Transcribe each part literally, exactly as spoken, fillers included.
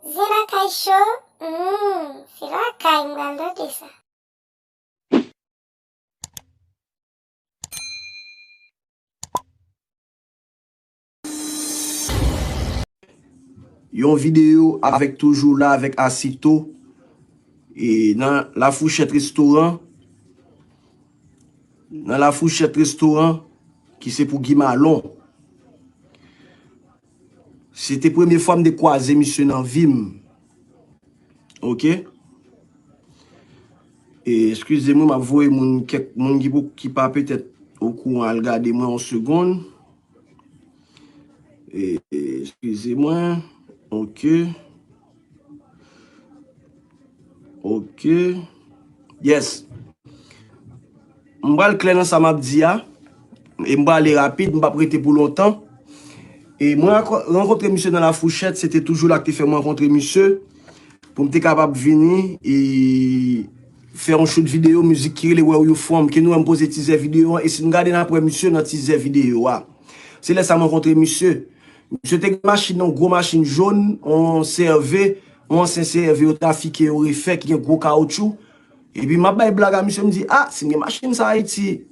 Zen Lakay Show, hmm, se lakay m pral tande sa. Yon videyo avèk toujou la avèk Asito e nan La Fourchette Restaurant. Nan La Fourchette Restaurant ki se pou Guy Malon. Se te premye fwa m te kwaze misye nan vi m. Ok? E, eskize mwen, m ap voye moun, kèk moun ki, pou, ki pa petèt okouran al gade mwen yon segonn. E, e, eskize mwen. Ok. Ok. Yes. M pral klè nan sa m ap di a. E m prale rapid, m p ap rete pou lontan. E mwen rankontre misye nan La Fourchette, se te toujou la k te fè m rankontre misye. Pou m te kapab vini e fè yon shoot videyo mizik ki rele Where You From, ke nou wè m poze tizè videyo an, e si n gade n ap wè misye nan tizè videyo a. Se lè sa m rankontre misye. Misye te gen machin nan, yon gwo machin jòn, yon C R V, yon ansyen C R V yo trafike, yo refè, ki gen gwo kawotchou. Epi m ap bay blag a misye, m di, a, si m gen machin sa Ayiti,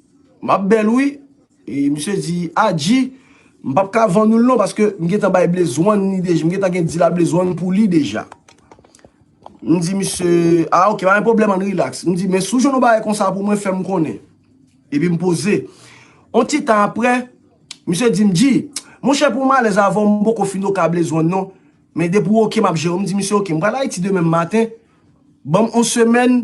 m ap bèl wi. E misye di, a, G, m p ap ka vann ou l non, paske m gentan bay Blaze One li deja, m gentan gen deal a Blaze One pou li deja. M di misye, a, ok, pa gen pwoblèm, ann rilaks. M di, men si w jwenn yon bagay konsa pou mwen, fè m konnen. Epi m poze. On ti tan aprè, misye di m, G, monchè, pou m alèz avè w, m poko fin oke a Blaze One non. Men depi w oke, m ap jere w. M di misye, ok, m pral Ayiti demen maten. Ban m on semèn,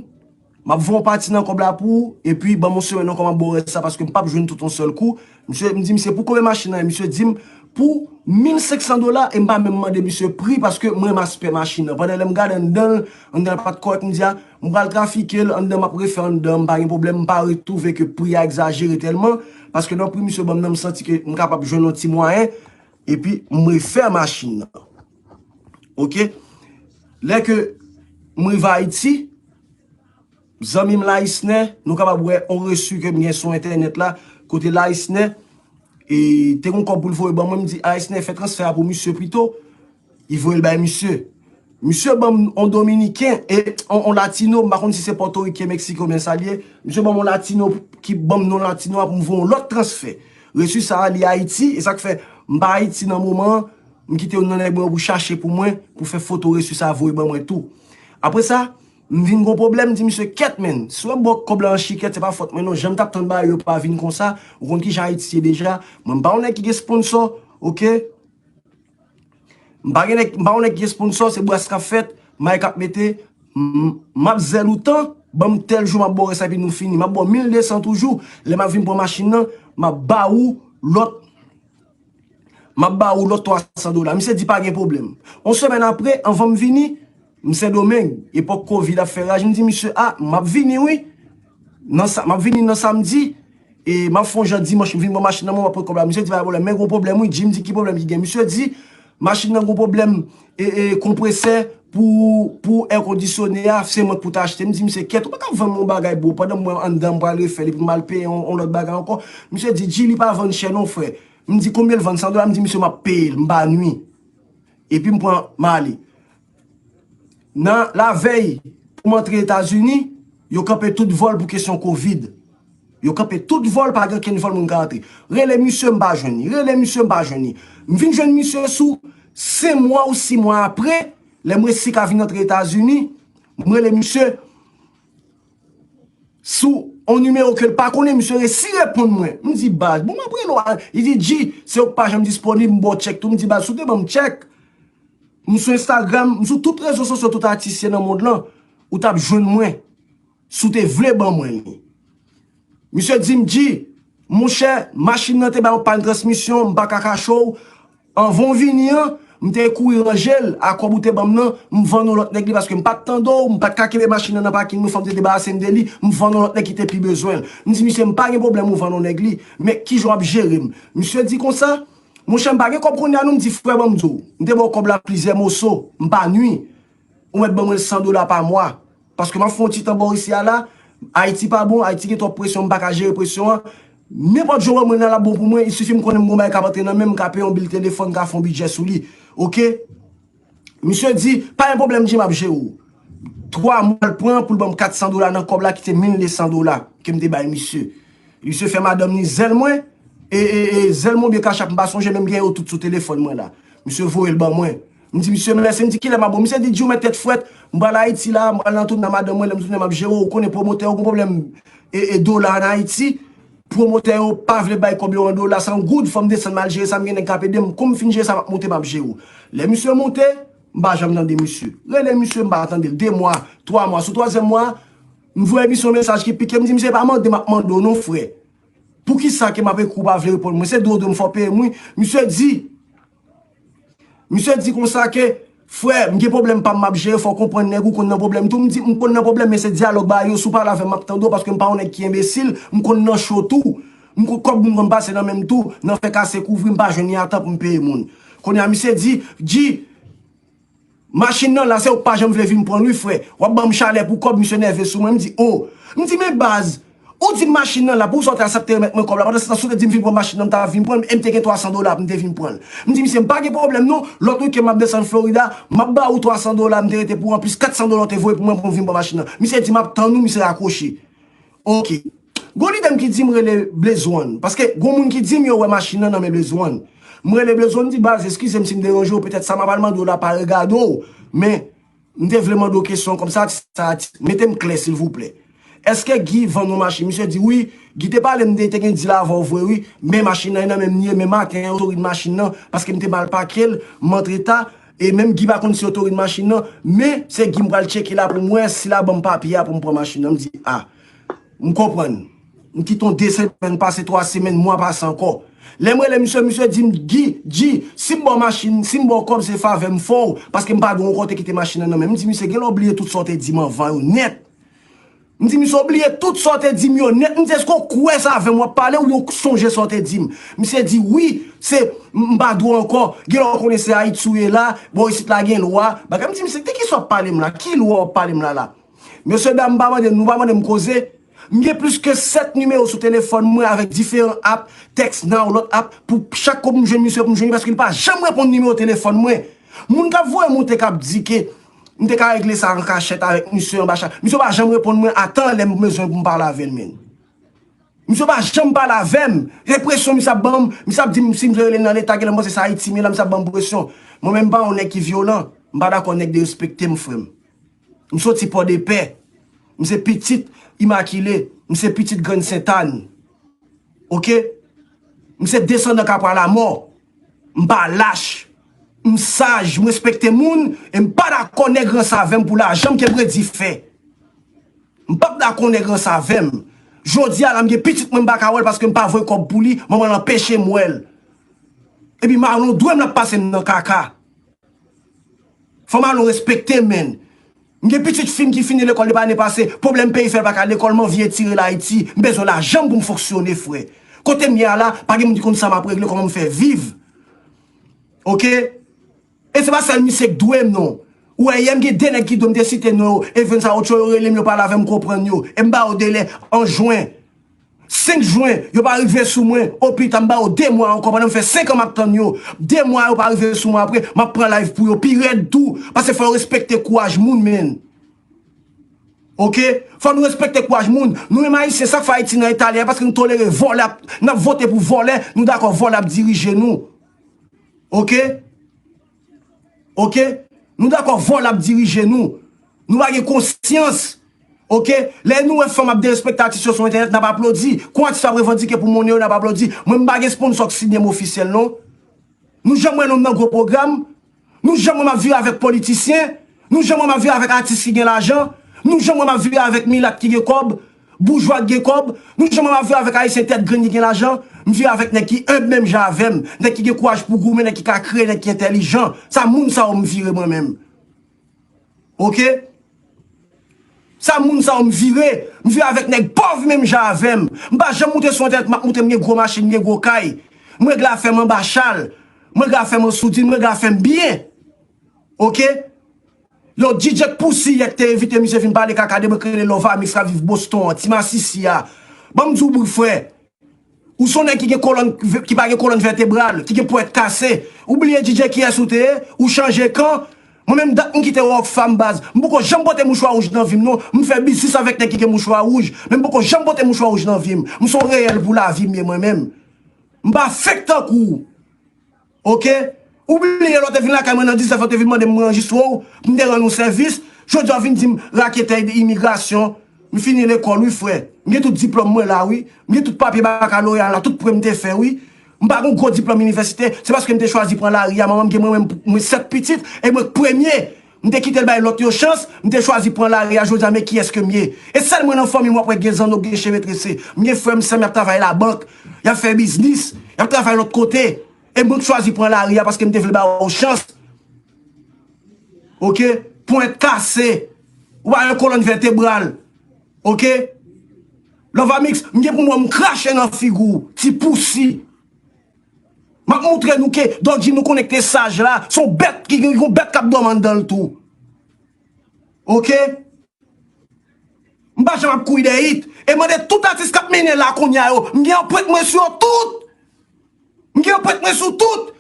m ap voye yon pati nan kòb la pou ou, epi ban m on semèn ankò, m ap ba w rès la, paske m p ap jwenn tout yon sèl kou. Misye, m di misye, pou konbyen machin nan ye? Misye di m, pou mil senk san dola, e m pa menm mande misye pri, paske m renmen aspè machin nan. Pandan lè m gade anndan l, anndan l pa t kòrèk, m di, a, m pral trafike l, anndan m ap refè anndan, m pa gen pwoblèm, m pa retwouve ke pri a egzajere tèlman, paske nan pri misye ban m nan, m santi ke m kapab jwenn yon ti mwayen, epi m refè machin nan. Ok? Lè ke m rive Ayiti, zanmi m Laisner, nou kapab wè on resi ke m gen sou entènèt la, kote Laisner, e, te gon kòb pou l voye ban mwen, m di Laisner fè transfè a pou misye pito, li voye l bay misye. Misye ban m on dominiken, e, on, on latino, m pa konn si se pòtoriken, meksiken oubyen sa l ye, misye ban m on latino ki ban m non latino a pou m voye on lòt transfè. Resi sa a, li Ayiti, e sa k fè m pa Ayiti nan moman an, m kite youn nan nèg mwen yo pou chache pou mwen, pou fè foto resi sa a voye ban mwen tou. Apre sa, m vin gon pwoblèm, m di misye, kèt, menn, si w wè m ba w kòb la an chikèt, se pa fòt mwen non, jan m t ap tann bagay yo pa vin konsa, ou konn kijan Ayiti ye deja, mwen m pa yon nèg ki gen sponsò, ok? M pa gen nèg, m pa yon nèg ki gen sponsò, se bras k ap fèt, may k ap mete, m, m ap zèl ou tan, ban m tèl jou m ap ba w rès la epi nou fini, m ap ba w mil de san toujou, lè m ap vin pran machin nan, m ap ba ou lòt M ap ba ou lòt twa san dola. Misye di pa gen pwoblèm. On semèn apre, anvan m vini, m Sendomeng, epòk kovid ap fè raj, m di misye, a, m ap vini wi. Nan sa, m ap vini nan samdi, e m ap fè yon jan dimanch, m vin pran machin nan men w, m ap pran kòb la. Misye di pa gen pwoblèm, men gon pwoblèm wi, Jim di ki pwoblèm ki gen. Misye di, machin nan gon pwoblèm, e, e, konpresè pou, pou èkondisyone a, se mwen k pou ta achte. M di misye, kèt, ou pa ka vann mwen yon bagay bro, pandan m wè anndan m pral refè l, epi m al peye yon, yon lòt bagay ankò. Misye di, Jim, li pa vann chè non frè. M di konbyen l vann? San dola. M di misye m ap peye l, m pa nwi. Epi m pran, m ale. Nan lavèy pou m antre Etazini, yo kanpe tout vòl pou kesyon kovid. Yo kanpe tout vòl, pa gen okenn vòl moun ka antre. Rele misye, m pa jwenn li. Rele misye, m pa jwenn li. M vin jwenn misye sou senk mwa ou sis mwa apre, lè m resi ka vin antre Etazini, m rele misye, sou on nimewo ke l pa konnen, misye resi reponn mwen. M di, baz, bon, m ap rele w. Li di, G, se ou k pa janm disponib, m ba w tchèk tou. M di, baz, si w te ban m tchèk, m sou Instagram, m sou tout rezo sosyo, tout atis ye nan mond lan, ou t ap jwenn mwen, si w te vle ban mwen li. Misye di m, G, monchè, machin nan te bay yon pàn transmisyon, m pa ka kache w, anvan w vini an, m te kouri ranje l a kòb ou te ban m nan, m vann yon lòt nèg li paske m pa t tande w, m pa t ka kenbe machin nan nan pakin, nou fò m te debarase m de li, m vann yon lòt nèg ki te pi bezwen l. M di misye, m pa gen pwoblèm ou vann yon nèg li, men kijan w ap jere m? Misye di konsa, monchè, m pa gen kòb kounye a non, m di, frè, ban m di w, m te ba w kòb la plizyè moso, m pa nwi. Ou mèt ban mwen san dola pa mwa. Paske m ap fè yon ti tan bò isi a la, Ayiti pa bon, Ayiti gen twòp presyon, m pa ka jere presyon an. Nenpòt jan w wè mwen la, l ap bon pou mwen, il sifi m konnen m gon bagay k ap antre nan men m, m ka peye yon bil telefòn, m ka fè yon bidjè sou li. Oke? Misye di, pa gen pwoblèm, G, m ap jere w. Twa mwa l pran pou l ban m kat san dola nan kòb la ki te mil de san dola ke m te bay misye. Misye fè madanm ni zèl mwen, e, e, e zèl mwen oubyen kachap, m pa sonje, men m gen yo tout sou telefòn mwen la. Misye voye l ban mwen. M di misye mèsi, m di kilè m ap bon. Misye di, G, ou mèt tèt frèt, m pral Ayiti la, m pral nan tounen madanm mwen, lè m tounen m ap jere w, ou konnen pwomotè yo gon pwoblèm e, e dola ann Ayiti. Pwomotè yo pa vle bay kòb yo an dola, se an goud, fò m desann m al jere sa, m gen nèg k ap ede m. Kou m fin jere sa, m ap moute, m ap jere w. Lè misye moute, m pa janm tande misye. Rele misye, m pa tande l. De mwa, twa mwa. Sou twazyèm mwa, m voye misye yon mesaj ki pike, m di, misye, pa mande m ap mande w non, frè. Poukisa ke m ap ekri w pa vle reponn mwen? Se dwe w dwe m fò peye m, wi. Misye di, Misye di konsa ke, frè, m gen pwoblèm pa m m ap jere, fò w konprann nèg ou konn nan pwoblèm tou. M di, m konn nan pwoblèm, men se dyalòg ba yo, si w pale avè m, m ap tande w, paske m pa yon nèg ki enbesil, m konn nan cho tou. M konn kòb moun konn pase nan men m tou, nan fè kase kouvri, m pa jwenn li a tan pou m peye moun. Kounye a, misye di, G, machin nan la, se ou k pa janm vle vin pran l wi, frè. W ap ban m chalè pou kòb, misye nève sou mwen, m di, o. M di, men baz, ou di m machin nan la, pou sa w te aksepte remèt mwen kòb la. Pandan se tan, si w te di m vin pran machin nan, m ta vin pran l, e m te gen twa san dola pou m te vin pran l. M di misye, m pa gen pwoblèm non, lòt wikenn m ap desann Florida, m ap ba ou twa san dola, m te rete pou anplis kat san dola w te voye pou mwen pou m vin pran machin nan. Misye di, m ap tann ou, misye rakwoche. Oke. Gon lidè m ki di m rele Blaze One, paske gon moun ki di m yo wè machin nan nan men Blaze One. M rele Blaze One, m di, baz, eskize m si m deranje w, petèt sa m ap al mande w la pa regade w, men M te vle mande w kesyon kòmsa, atis, atis, mete m klè silvouplè. Èske Guy vann yon machin? Misye di wi, Guy te pale m de, te gen dil avè w vre wi, men machin nan e nan men m li ye, men maten an yo tou rid machin nan, paske m te mal pake l, m antre ta, e menm Guy pa konn si yo tou rid machin nan, men se Guy m pral tcheke la pou m wè si l a ban m papye a pou m pran machin nan. M di a, M konprann. M kite yon de semèn pase, twa semèn, mwa pase ankò. Lè m rele misye, misye di m, Guy, G, si m ba w machin, si m ba w kòb, se favè m fè w, paske m pa dwe ankò te kite machin nan nan men m. M di misye, genlè w bliye tout sa w te di m anvan yo nèt. M di misye, w bliye tout sa w te di m yo nèt. M di, èske w kwè sa avè m w ap pale oubyen w sonje sa w te di m? Misye di, wi, se, m pa dwe ankò. Genlè w konnen se Ayiti w ye la, bò isit la gen lwa. Bagay, m di misye, de kisa w ap pale m la? Ki lwa w ap pale m la la? Mesye dam, pa mande m, nou pa mande m koze. M gen plis ke sèt nimewo sou telefòn mwen avèk diferan app, TextNow, lòt app, pou chak kou pou m jwenn misye, pou m jwenn li, paske li pa janm reponn nimewo telefòn mwen. Moun k ap voye m monte k ap di ke m te ka regle sa an kachèt avèk misye anba chay. Misye pa janm reponn mwen a tan lè m bezwen pou m pale avè l, menn. Misye pa janm pale avè m. Enpresyon misye ap ban m, misye ap di m si m rele nan leta, genlè m panse se Ayiti m ye la, misye ap ban m presyon. Mwen menm m pa yon nèg ki vyolan. M pa dakò nèg derespekte m, frè m. M soti Pòdepè. M se pitit Imakile. M se pitit Grann Sentàn. Oke? M se desandan Kapralamò. M pa lach. M saj. M respekte moun. E m pa dakò nèg ranse avè m pou lajan m ke m redi fè. M p ap dakò nèg ranse avè m. Jodi a la, m gen pitit mwen, m pa ka wè l paske m pa voye kòb pou li. Manman l anpeche m wè l. Epi Marlon dwe m l ap pase m nan kaka. Fò Marlon respekte m, menn. M gen pitit fi m ki fini lekòl depi ane pase, pwoblèm peyi fè l pa ka lekòl, m anvi etire l Ayiti, m bezwen lajan m pou m fonksyone, frè. Kote m ye a la, pa gen moun ki konn sa m ap regle, kòman m fè viv. Oke? E se pa sèl misye k dwe m, non. Ou wè, yè m gen de nèg ki dwe m te site non yo, Evens a Ocho, yo rele m, yo pale avè m, m konprann yo. E m ba yo delè an jwen. Senk jwen, yo pa rive sou mwen. O pita, m ba yo de mwa ankò, pandan m fè senk an m ap tann yo. De mwa, yo pa rive sou mwen apre, m ap pran live pou yo pi rèd tou. Paske fò yo respekte kouraj moun, menn. Oke? Fò nou respekte kouraj moun. Nou menm Ayisyen, sa k fè Ayiti nan eta li a, paske nou tolere vòlè, ap, n ap vote pou vòlè, nou dakò vòlè ap dirije nou. Oke? Oke? Nou dakò vòlè ap dirije nou. Nou pa gen konsyans. Oke? Lè nou wè fanm ap derespekte atis yo sou entènèt, n ap aplodi. Kon atis yo ap revandike pou monnen yo, n ap aplodi. Mwen, m pa gen sponsò k siyen m ofisyèl, non. Nou janm wè non m nan gwo pwogram? Nou janm wè m ap vire avèk politisyen? Nou janm wè m ap vire avèk atis ki gen lajan? Nou janm wè m ap vire avèk milat ki gen kòb? Boujwa k gen kòb? Nou janm wè m ap vire avèk ayisyen tèt grenn ki gen lajan? M vire avèk nèg ki enb menm jan avè m, nèg ki gen kouraj pou goumen, nèg ki ka kreye, nèg ki entèlijan. Sa moun sa yo m vire mwen menm. Oke? Sa moun sa yo m vire. M vire avèk nèg pòv menm jan avè m. M pa janm moute sou entènèt, m ap moute m gen gwo machin, m gen gwo kay. M regle afè m anba chal. M regle afè m an soudin, m regle afè m byen. Oke? Yon D J k pousi yè k te envite misye vin pale kaka de mwen, k rele Love Amix, k ap viv Boston an, ti masisi a. Ban m di w, boug frè. Ou se yon nèg ki gen kolòn, ki pa gen kolòn vètebral, ki gen ponyèt kase. Ou bliye D J kiyès ou te ye, ou chanje kan. Mwen menm dat m kite Rockfam baz. M poko janm pote mouchwa wouj nan vi m non. M fè biznis avèk nèg ki gen mouchwa wouj. Men m poko janm pote mouchwa wouj nan vi m. M se yon reyèl pou lavi m ye mwen menm. M pa fake tankou w. Oke? Ou bliye lè w te vin lakay mwen nan diznèf, lè w te vin mande m mwen anrejistre w, pou m te rann ou sèvis. Jodi a w vin di m raketè imigrasyon. M fini lekòl wi frè. M gen tout diplòm mwen la wi. M gen tout papye bakaloreya la, tout prè m te fè wi. M pa gen gwo diplòm inivèsite, se paske m te chwazi pran lari a. Manman m gen mwen menm, mwen sèt pitit, e mwen k premye. M te kite l bay lòt yo chans, m te chwazi pran lari a, jodi a men kiyès ke m ye. E sèl mwen nan fanmi m w ap wè gen zanno, gen cheve trese. M gen frè m, sè m, y ap travay labank, y ap fè biznis, y ap travay lòt kote. E mwen k chwazi pran lari a paske m te vle ba yo chans. Oke? Pwen kase. Ou pa yon kolòn vètebral. Oke? Love Amix, m gen pou m wè m krache nan figi w, ti pousi. M ap moutre nou ke Doggy nou konnen ki te saj la, se yon bèt ki gen yon bèt k ap dòmi anndan l tou. Oke? M pa janm ap kouri dèyè it. E mande tout atis k ap mennen la kounye a yo. M gen anprent mwen sou yo tout. M gen anprent mwen sou tout.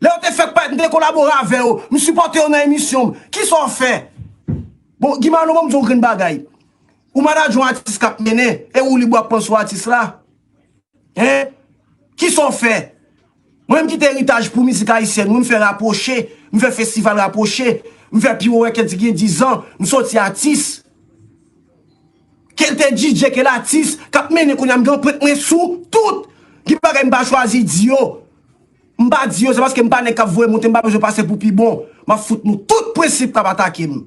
Lè yo te fèk parèt, m te kolabore avè yo. M sipòte yo nan emisyon m. Kisa w fè? Bon, Guy Malo, ban m di w yon grenn bagay. Ou manadjè yon atis k ap mennen, e ou li bwa panse w atis la. Hein? Kisa w fè? Mwen menm ki te eritaj pou mizik ayisyèn, mwen m fè Rapwoche, m fè festival Rapwoche, m fè Piwo Records gen diz an, m soti atis. Ke l te D J, ke l atis, k ap mennen kounye a, m gen anprent mwen sou tout. Gen bagay m pa chwazi di yo. M pa di yo, se paske m pa nèg k ap voye monte, m pa bezwen pase pou pi bon. M ap fout nou tout prensip k ap atake m.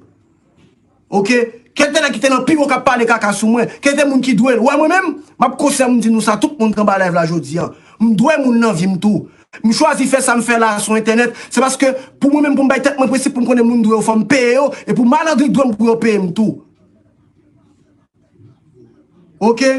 Oke? Kèlke nèg ki te nan pi wo k ap pale kaka sou mwen, kèlke moun ki dwe l. Ou wè mwen menm, m ap konsyan m di nou sa, tout moun k anba live la jodi a. M dwe moun nan vi m tou. M chwazi fè sa m fè la sou entènèt, se paske pou mwen menm, pou m bay tèt mwen prensip, pou m konnen moun dwe yo, fò m peye yo, e pou malandri k dwe m pou yo peye m tou. Oke?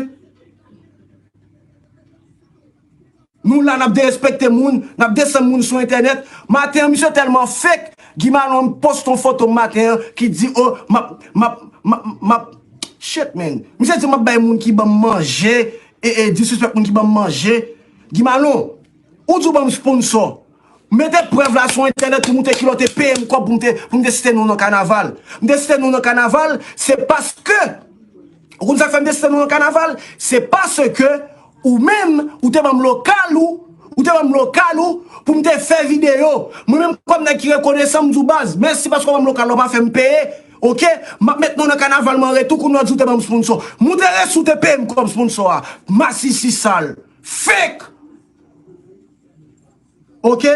Nou la, n ap derespekte moun, n ap desann moun sou entènèt. Maten an, misye tèlman fake, Guy Malon poste yon foto maten an ki di, oh, m ap, m ap, m ap, m ap, shit, man. Misye di, m ap bay moun ki ban m manje, e, e, disrespect moun ki ban m manje. Guy Malon, ou di w ban m sponsor. Mete prèv la sou entènèt pou moutre kilè w te peye m kòb pou m te, pou m te site nou nan kanaval. M te site nou nan kanaval, se paske, ou konn sa k fè m te site nou nan kanaval? Se paske ou menm, ou te ban m lokal ou, ou te ban m lokal ou pou m te fè videyo. Mwen menm kòm nèg ki rekonesan, m di w baz, mèsi paske w ban m lokal la, w pa fè m peye. Oke? M ap met nou nan kanaval mwen an retou, kounye a w di w te ban m sponsor. Moutre resi w te peye m kòb sponsor a. Masisi sal. Fake! Oke?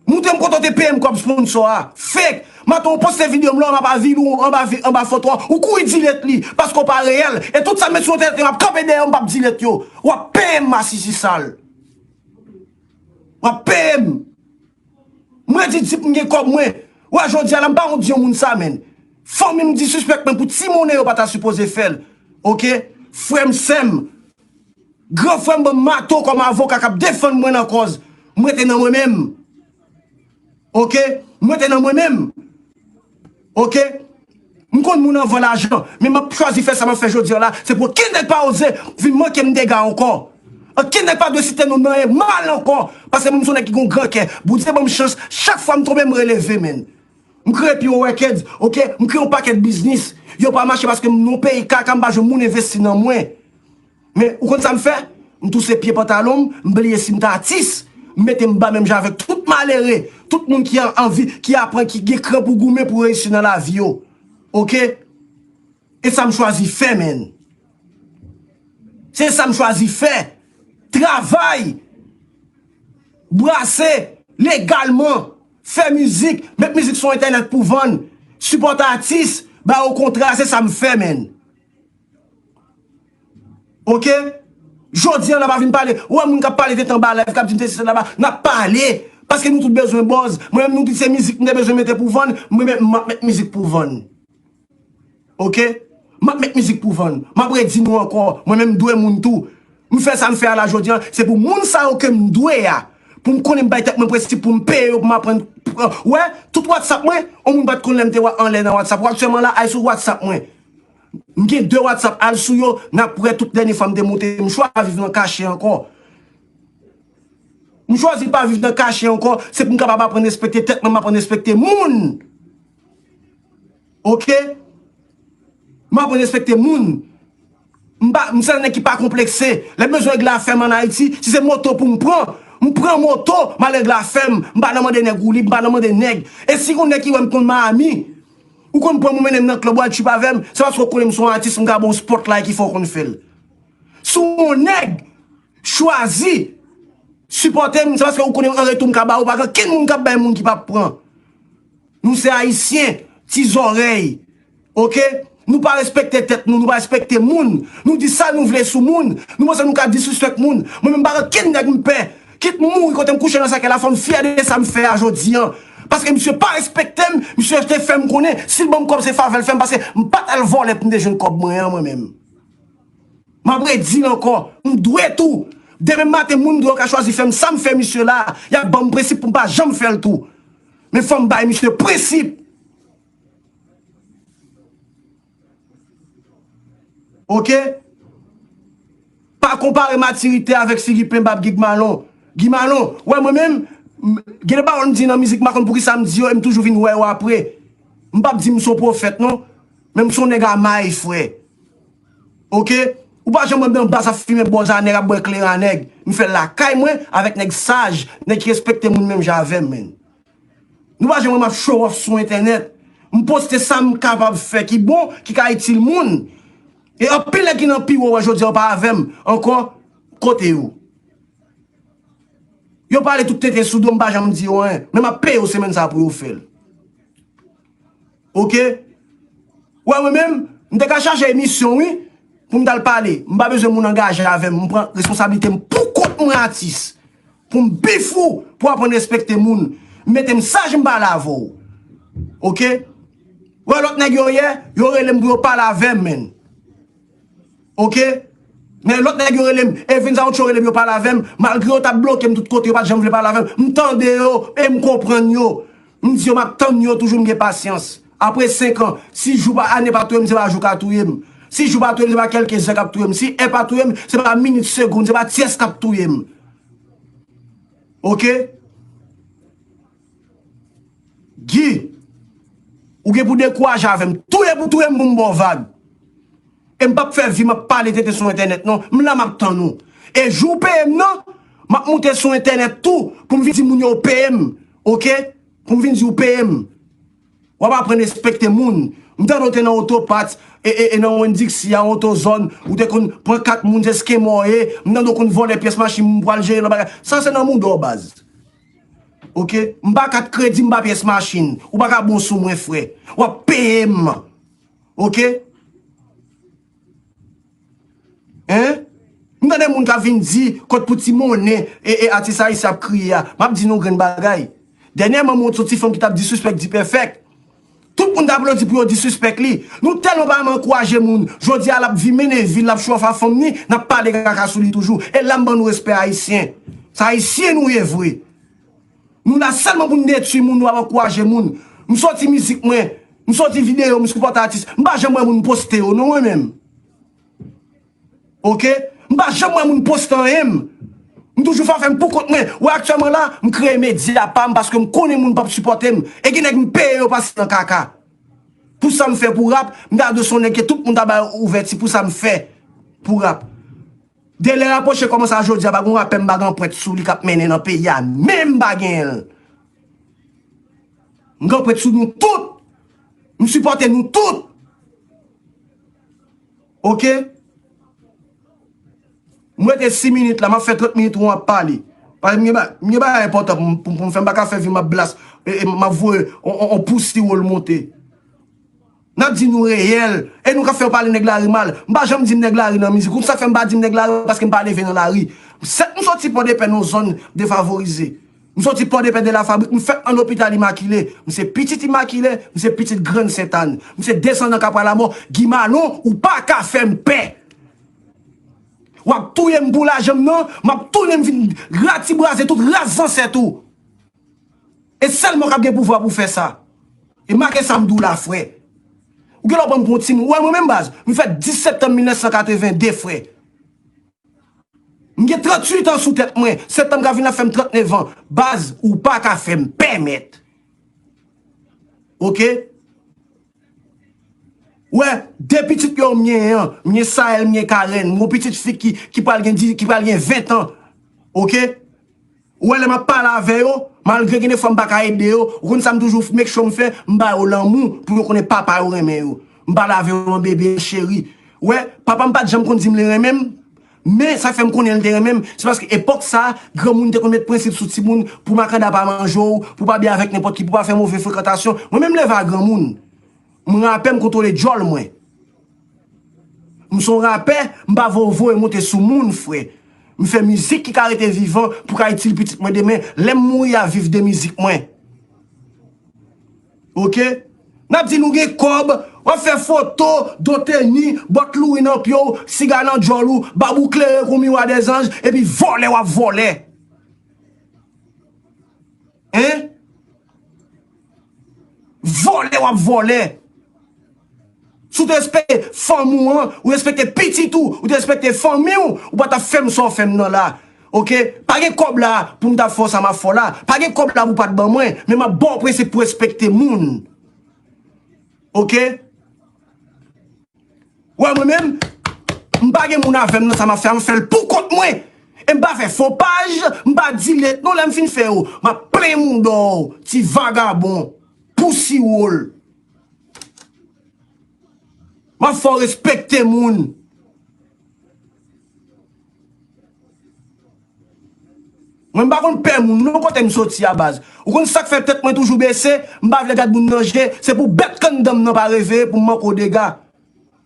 Moutre m kote w te peye m kòb sponsor a. Fake! Maten w poste videyo m la, m ap avili w anba vi-, anba foto a. Ou kouri delete li, paske w pa reyèl. E tout sa m met sou entènèt yo, m ap kanpe dèyè w, m p ap delete yo. W ap peye m, masisi sal. W ap peye m. Mwen di tip m gen kòb mwen. Wè jodi a la, m pa wont di yon moun sa, menn. Fanmi m disrespect mwen pou ti monnen yo pa ta sipoze fè l. Oke? Frè m, sè m. Gran frè m ban m mato kòm avoka k ap defann mwen nan kòz. M rete nan mwen menm. Oke? M rete nan mwen menm. Oke? M konn moun anvan lajan, men m ap chwazi fè sa m ap fè jodi a la, se pou okenn nèg pa oze vin manke m dega ankò. Okenn nèg pa dwe site non m nan anyen mal ankò, paske mwen m se yon nèg ki gen yon gran kè. Bondye ban m chans, chak fwa m tonbe, m releve, menn. M kreye Piwo Records, oke? M kreye yon pakèt biznis. Yo pa mache paske m nan yon peyi kaka, m pa jwenn moun envesti nan mwen. Men, ou konn sa m fè? M touse pye pantalon m, m bliye si m t atis. M mete m ba menm jan avèk tout malere, tout moun ki an-, anvi, ki aprann, ki gen kran pou goumen, pou reyisi nan lavi yo. Oke? E sa m chwazi fè, menn. Se sa m chwazi fè. Travay. Brase legalman. Fè mizik. Met mizik sou entènèt pou vann. Sipòte atis. Ba yo kontra. Se sa m fè, menn. Oke? Jodi a, n a pa vin pale. Ou wè moun k ap pale te tan ba live, k ap di m te se laba. N ap pale. Paske nou tout bezwen buzz. Mwen menm, nou di se mizik m te bezwen mete pou vann. Mwen menm, m ap met mizik pou vann. Oke? M ap met mizik pou vann. M ap redi nou ankò. Mwen menm, m dwe moun tou. M fè sa m fè a la jodi a. Se pou moun sa yo ke m dwe a. Pou m konnen m bay tèt mwen prensip pou m peye yo, pou m aprann. Wè, tout WhatsApp mwen, yon moun pa t konn lè m te anlè nan WhatsApp. Aktyèlman la, al sou WhatsApp mwen. M gen de WhatsApp, al sou yo, n ap wè tout dènye fwa m te monte, m chwa viv nan kache ankò. M chwazi pa viv nan kache ankò, se pou m kapab aprann respekte tèt mwen, m aprann respekte moun. Oke? M aprann respekte moun. M pa, m se nèg ki pa konplekse. Lè m bezwen regle afè m ann Ayiti, si se moto pou m pran, m pran moto, m al regle afè m. M pa nan mande nèg woulib, m pa nan mande nèg. E si gon nèg ki wè m konn Miami, ou konn pran m ou mennen m nan club, w al trip avè m, se paske w konnen m se yon atis, m ka ba w spotlight ki fè w konn fè l. Si yon nèg chwazi sipòte m, se paske ou konnen an retou m ka ba ou, pa gen kenn moun k ap bay moun ki p ap pran. Nou se Ayisyen, ti zòrèy. Oke? Nou pa respekte tèt nou, nou pa respekte moun. Nou di sa nou vle sou moun. Nou panse nou ka disrespect moun. Mwen menm pa gen kenn nèg m pè. Kit m mouri kote m kouche nan sèkèy la, fò m fyè de sa m fè a jodi an. Paske misye pa respekte m, misye te fè m konnen, si l ban m kòb se favè l fè m, paske m pa t al vòlè pou m te jwenn kòb mwen an mwen menm. M ap redi l ankò, m dwe tou. Demen maten, moun dwe yo ka chwazi fè m sa m fè misye la, y ap ban m prensip pou m pa janm fè l tou. Men fò m bay misye prensip. Oke? Pa konpare matirite avèk figi plen bab Gig Malon. Gig Malon, wè mwen menm, m- gen de pawòl m di nan mizik, m pa konn poukisa m di yo, e m toujou vin wè yo apre. M p ap di m se yon pwofèt non, men m se yon nèg a may, frè. Oke? Ou pa janm wè m nan baz ap fimen bòz a nèg, ap bwè kleren a nèg. M fè l lakay mwen avèk nèg saj, nèg ki respekte moun menm jan avè m, menn. Nou pa janm wè m ap show off sou entènèt. M poste sa m kapab fè ki bon, ki ka itil moun. E anpil nèg ki nan pi wo wè jodi a yo pa avè m ankò, kote yo? Yo pale tout tenten sou do m, m pa janm di yo anyen. Men m ap peye yo semèn sa pou yo fè l. Oke? Wè mwen menm, m te ka chaje emisyon wi, pou m t al pale. M pa bezwen moun angaje avè m. M pran responsablite m pou kont mwen atis. Pou m bif ou, pou aprann respekte moun. M mete m saj m pale avè w. Oke? Wè lòt nèg yo ye, yo rele m pou yo pale avè m, menn. Oke? Men lòt nèg yo rele m, Evens Aocho rele m, yo pale avè m, malgre yo t ap bloke m tout kote, yo pa t janm vle pale avè m. M tande yo, e m konprann yo. M di yo m ap tann yo toujou, m gen pasyans. Apre senk an, si jou pa, ane pa touye m, se pa jou k ap touye m. Si jou pa touye m, se pa kèlke zè k ap touye m. Si è pa touye m, se pa minit, segonn, se pa tyès k ap touye m. Oke? Guy, ou gen pou dekouraje avè m. Touye pou touye m pou m ba w vag. E m p ap fè vi m ap pale tenten sou entènèt non. M la m ap tann ou. E jou w peye m nan, m ap moute sou entènèt tou pou m vin di moun yo w peye m. Oke? Pou m vin di w peye m. W ap aprann respekte moun. M tande w te nan Autoparts, e, e, e nan Winn-Dixie a, AutoZone, ou te konn pran kat moun, se skemò w ye. M tande w konn vòlè pyès machin moun pou al jere lòt bagay. Sa se nan mouda w baz. Oke? M pa kat kredi, m pa pyès machin. Ou pa ka bon sou mwen, frè. W ap peye m. Oke? Hein? M tande moun k ap vin di kot pou ti monnen e, e atis ayisyen ap kriye a. M ap di nou grenn bagay. Dènyèman, m wont sou ti fanm ki t ap disrespect D-Perfect. Tout moun t aplodi pou yo disrespect li. Nou tèlman pa renmen ankouraje moun. Jodi a, l ap vi mennen vi l, l ap show off a fanm ni, n ap pale kaka sou li toujou. E la m ban nou respè ayisyen. Se ayisyen nou ye vre. Nou la sèlman pou n detwi moun, nou ap ankouraje moun. M soti mizik mwen, m soti videyo, m sipòte atis. M pa janm wè moun poste yo, non, mwen menm. Oke? M pa janm wè moun poste anyen m. M toujou fè afè m pou kont mwen. Wè aktyèlman la, m kreye medya pa m paske m konnen moun p ap sipòte m. E gen nèg m peye yo pase nan kaka. Pou sa m fè pou rap, m ta dwe se yon nèg ke tout moun ta bay ouvèti pou sa m fè pou rap. Delè rapwoche kòmanse a jodi a, pa gen yon rapè m pa gen anprent sou li k ap mennen nan peyi a, menm m pa genyen l. M gen anprent sou nou tout. M sipòte nou tout. Oke? M rete sis minit la, m ap fè trant minit ou ap pale. Paske m gen ba- m gen bagay enpòtan pou m- pou m- pou m fè, m pa ka fè vi m ap blas, e, e, m ap voye on, on, on pousi wòl monte. N ap di nou reyèl, e nou k ap fè yo pale nèg lari mal. M pa janm di m nèg lari nan mizik. Ou sa k fè m pa di m nèg lari, paske m pa leve nan lari. Sèt m soti Pòdepè nan yon zòn defavorize. M soti Pòdepè de la Fabrik, m fèt nan lopital Imakile. M se pitit Imakile, m se pitit Grann Sentàn. M se desandan Kapra Lamò. Gimalon, ou pa ka fè m pè. W ap touye m pou lajan m nan, m ap tounen m vin ratibraze tout ras zansèt ou. E sèl mwen k ap gen pouvwa pou fè sa. E make sa m di w la, frè. Ou gen lè w pran m pou yon timoun. Ou wè mwen menm baz, m fèt dis septanm mil nèf san katreven de, frè. M gen tranntuit an sou tèt mwen. Septanm ka vin la fè m trannnev an. Baz, ou pa ka fè m pèmèt. Oke? Wè, de pitit yo m gen an, m gen Saël, m gen Karen, m gen yon pitit fi ki, ki pral gen, di- ki pral gen ven an. Oke? Ou wè lè m ap pale avè yo, malgre gen defwa m pa ka ede yo, ou konn sa m toujou make sure m fè, m ba yo lanmou pou yo konnen papa yo renmen yo. M pale avè yo an bebe, an cheri. Ou wè, papa m pa t janm konn di m li renmen m, men sa fè m konnen l te renmen m, se paske epòk sa a, granmoun te konn met prensip sou timoun pou makanda pa manje w, pou pa byen avèk nenpòt ki, pou pa fè move frekantasyon. Mwen menm m leve a granmoun. M rapè, m kontwole djòl mwen. M se yon rapè, m pa voye voye monte sou moun, frè. M fè mizik ki ka rete vivan pou ka itil pitit mwen demen. Lè m mouri, y a viv de mizik mwen. Oke? N ap di nou gen kòb, w ap fè foto, do teni, bòt Louis nan pye w, siga nan djòl ou, bab ou klere kou miwa dèzanj, epi vòlè w ap vòlè. Hein? Vòlè w ap vòlè. Si w te respekte fanm ou an, ou respekte pitit ou, ou te respekte fanmi w, ou pa t ap fè m sa w fè m nan la. Oke? Pa gen kòb la pou m t ap fè w sa m ap fè w la. Pa gen kòb la pou w pa t ban mwen, men m ap ba w prensip pou respekte moun. Oke? Wè, mwen menm, m pa gen moun avè m nan sa m ap fè a, m fè l pou kont mwen. E m pa fè fo paj, m pa delete non lè m fin fè yo. M ap plen mouda w, ti vagabon, pousiwòl. M ap fè w respekte moun. Mwen m pa konn pè moun non kote m soti a baz. Ou konn sa k fè tèt mwen toujou bese, m pa vle gad moun nan je, se pou bèt kanndan m nan pa reveye pou m manke w dega.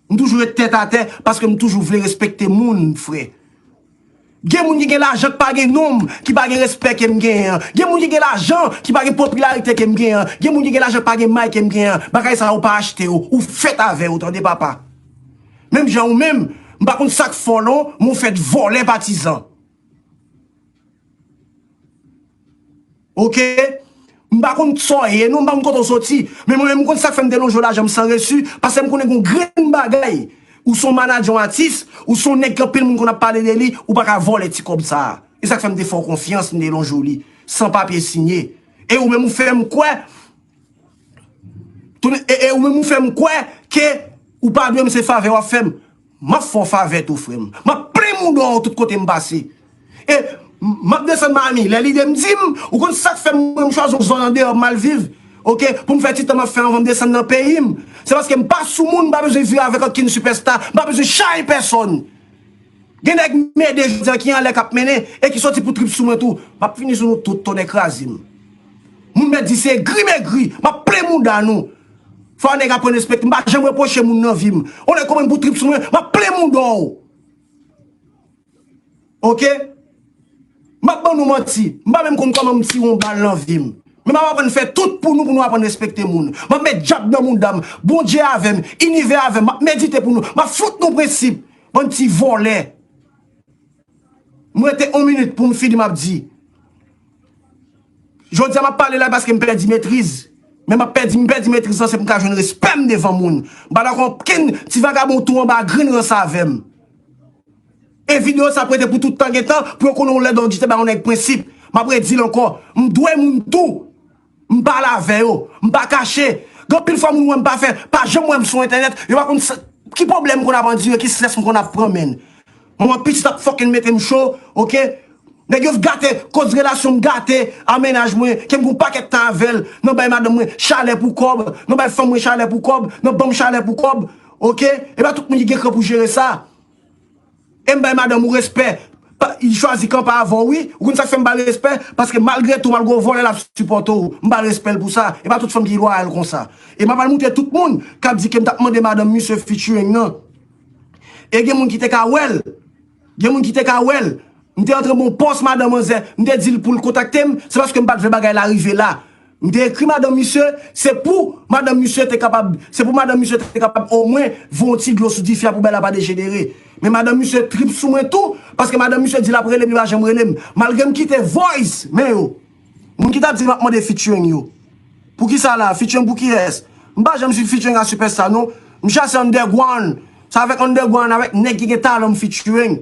M toujou ret tèt atè paske m toujou vle respekte moun, frè. Gen moun ki gen lajan k pa gen non m, ki pa gen respè ke m genyen an. Gen moun ki gen lajan ki pa gen popilarite ke m genyen an. Gen moun ki gen lajan k pa gen may ke m genyen an. Bagay sa yo pa achte yo. Ou fèt avè yo, tande papa. Menm jan ou menm, m pa konn sa k fè w non, men w fèt vòlè patizan. Oke? M pa konn sa w ye, non, m pa konn kote w soti. Men mwen menm, m konn sa k fè m te lonje w lajan m san resi, paske m konnen gen yon grenn bagay. Ou se yon manadjè, yon atis, ou se yon nèg ke anpil moun konn ap pale de li, ou pa ka vòlè ti kòb sa a. E sa k fè m te fè w konfyans, m te lonje w li, san papye siyen. E ou menm, ou fè m kwè, Tounen, e, e ou menm ou fè m kwè ke ou pa dwe m se favè w ap fè m. M ap fè w favè tou, frè m. M ap plen mouda w tout kote m pase. E m ap desann Miami. Lè lide m di m, ou konn sa k fè m, mwen m chwazi yon zòn andeyò m al viv. Oke? Pou m fè ti tan m ap fè anvan m desann nan peyi m. Se paske m pa sou moun, m pa bezwen vire avèk okenn sipèsta. M pa bezwen chaye pèsòn. Gen nèg m ede jodi a ki anlè k ap mennen e ki soti pou trip sou mwen tou. M ap fini sou nou tout, tonnè kraze m. Moun mèt di se egri m egri, m ap plen mouda nou. Fò nèg aprann respekte m. M pa janm repwoche moun nan vi m. Yon nèg konprann pou trip sou mwen, m ap plen mouda w. Oke? M ap ban nou manti. M pa menm konn kòman m tire yon bal nan vi m. Men m ap aprann fè tout pou nou, pou nou aprann respekte moun. M ap met dyab nan mouda m. Bondye avè m. Inivè avè m. M ap medite pou nou. M ap fout nou prensip. Bann ti vòlè. M rete yon minit pou m fini, m ap di. Jodi a, m ap pale la paske m pèdi metriz. Men m ap pèdi, m pèdi metriz lan, se pou m ka jwenn respè m devan moun. M pa dakò okenn ti vagabon tou anba grenn rans avè m. E videyo sa ap rete pou tout tan gen tan, pou yo konnen yon lèd oditè ba yon nèg prensip. M ap redi l ankò. M dwe moun tou. M pale avè yo. M pa kache. Gen anpil fwa moun wè m pa fè, pa janm wè m sou entènèt. Yo pa konn sa, ki pwoblèm m konn ap andire, ki strès m konn ap pran, menn. Manman pitit ap fucking mete m cho, oke? Nèg yo gate, koz relasyon m gate a mennaj mwen, ke m gen yon pakèt tan avè l, nan bay madanm mwen chalè pou kòb, nan bay fanm mwen chalè pou kòb, nan ban m chalè pou kòb, oke? E pa tout moun ki gen kran pou jere sa. E m bay madanm ou respè. Pa, li chwazi kanpe avè w, wi. Ou konn sa k fè m ba l respè? Paske malgre tou, malgre w vòlè, l ap sipòte w. M ba l respè l pou sa. E pa tout fanm ki lwayal konsa. E m ap al moutre tout moun k ap di ke m t ap mande madanm misye featuring nan. E gen moun ki te ka wè l. Gen moun ki te ka wè l. M te antre bon pòs madan manzè. M te di l pou l kontakte m. Se paske m pa t vle bagay la rive la. M te ekri madanm misye, se pou madanm misye te kapab, se pou madanm misye te kapab omwen voye yon ti dlo sou dife a pou bagay la pa dejenere. Men madanm misye trip sou mwen tou, paske madanm misye di l ap rele m, li pa janm rele m. Malgre m kite voice, men yo. Moun ki t ap di m ap mande featuring yo. Poukisa la? Featuring pou kiyès? M pa janm swiv featuring a sipèsta non. M chase underground. Se avèk underground, avèk nèg ki gen talan m featuring.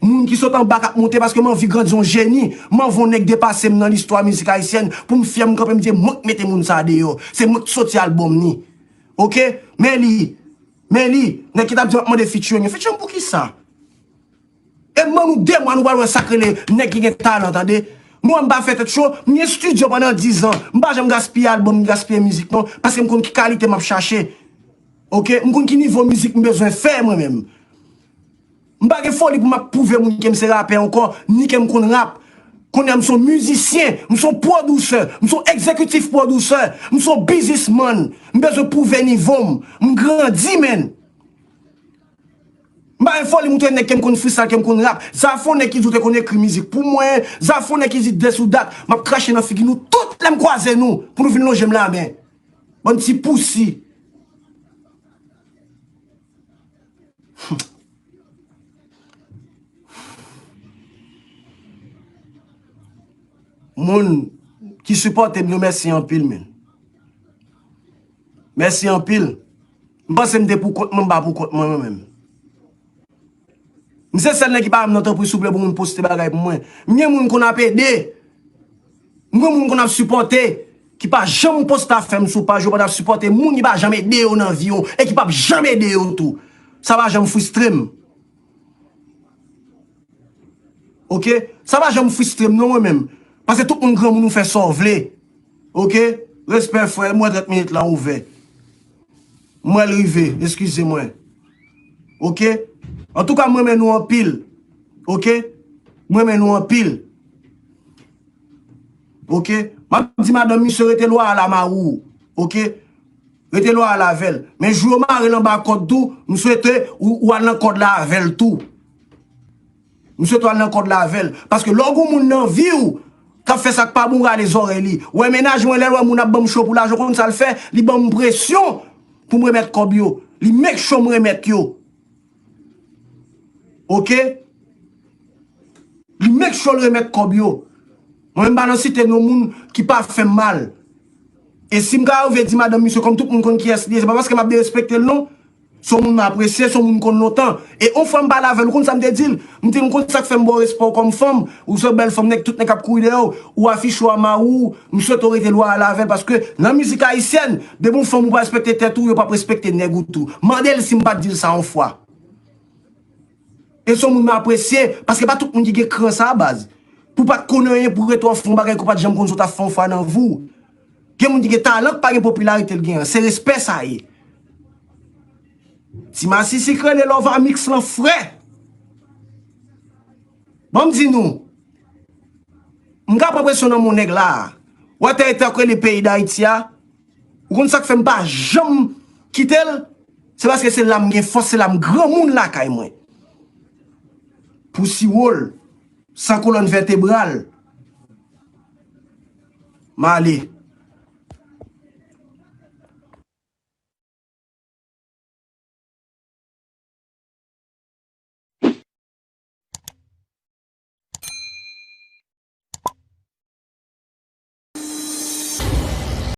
Moun ki sot anba k ap monte paske m anvi grandi yon jeni. M anvi yon nèg depase m nan listwa mizik ayisyèn pou m fyè m kanpe m di mwen k mete moun sa deyò. Se mwen k soti albòm ni. Oke? Men li. Men li. Nèg ki t ap di m ap mande featuring yo. Featuring pou kisa? E m ban nou de mwa nou pral wè sa k rele nèg ki gen talan, tande. Mwen m pa fè tèt cho, m gen estidyo pandan diz an. M pa janm gaspiye albòm, m gaspiye mizik non, paske m konn ki kalite m ap chache. Oke, m konn ki nivo mizik m bezwen fè mwen menm. M pa gen foli pou m ap pwouve moun ke m se rapè ankò, ni ke m konn rap. Kounye a m se yon mizisyen, m se yon pwodiser, m se yon egzekitif pwodiser, m se yon biznismann. M bezwen pwouve nivo m. M grandi, menn. M pa gen foli moutre nèg ke m konn freestyle, ke m konn rap. Zafon nèg ki di w te konn ekri mizik pou mwen. Zafon nèg ki di de sou dat. M ap krache nan figi nou tout lè m kwaze nou pou nou vin lonje m lamen. Bann ti pousi. Moun ki sipòte m yo, mèsi anpil, men. Mèsi anpil. M panse m te pou kont mwen, m pa pou kont mwen, mwen menm. M se sèl nèg ki pa menm nan tanpri souple pou moun poste bagay pou mwen. M gen moun konn ap ede. M gen moun konn ap sipòte, ki pa janm poste afè m sou paj yo, pandan ap sipòte moun ki pa janm ede yo nan vi yo, e ki p ap janm ede yo tou. Sa pa janm fristre m. Oke? Sa pa janm fristre m non mwen menm. Paske tout moun granmoun ou fè sa w vle. Oke? Respè frè, m wè trant minit lan ouvè. M wè l rive, eskize mwen. Oke? Antouka, m renmen nou anpil. Oke? M renmen nou anpil. Oke? M ap di madanm misye rete lwa a la mari w. Oke? Rete lwa a la avè l. Men jou yo mare l anba kòd tou, m swete ou, ou al nan kòd la avè l tou. M swete w al nan kòd la avè l. Paske lè w gen yon moun nan vi w k ap fè sa k pa bon, rale zòrèy li. Wè mennaj mwen, lè l wè moun ap ban m cho pou lajan, w konn sa l fè? Li ban m presyon pou m remèt kòb yo. Li make sure m remèt yo. Oke? Li make sure l remèt kòb yo. Mwen menm m pa nan site non moun ki pa fè m mal. E si m ka rive di madanm misye, kòm tout moun konn kiyès li ye, se pa paske m ap derespekte l non. Se yon moun m apresye, se yon moun m konn lontan. E yon fwa m pale avè l, ou konn sa m te di l? M di l, m konn sa k fè m ba w respè w kòm fanm, ou se yon bèl fanm, nèg tout nèg k ap kouri dèyè w, ou afiche w a mari w, m swete w rete lwayal avè l, paske nan mizik ayisyèn, depi yon fanm ou pa respekte tèt ou, yo p ap respekte nèg ou tou. Mande l si m pa t di l sa yon fwa. E se yon moun m apresye, paske pa tout moun ki gen kran sa a, baz. Pou w pa t konn anyen, pou w rete w ap fè yon bagay ke w pa t janm konn si w t ap fè yon fwa nan vi w. Gen moun ki gen talan k pa gen popilarite l gen an. Se respè sa ye. Ti masisi k rele Love a Mix lan frè. Ban m di nou, m ka pran presyon nan men yon nèg la a. Ou wè tè eta k rele peyi Dayiti a? Ou konn sa k fè m pa janm kite l? Se paske se la m gen fòs, se la m granmoun lakay mwen. Pou siwo l, san kolòn vètebral. M ale.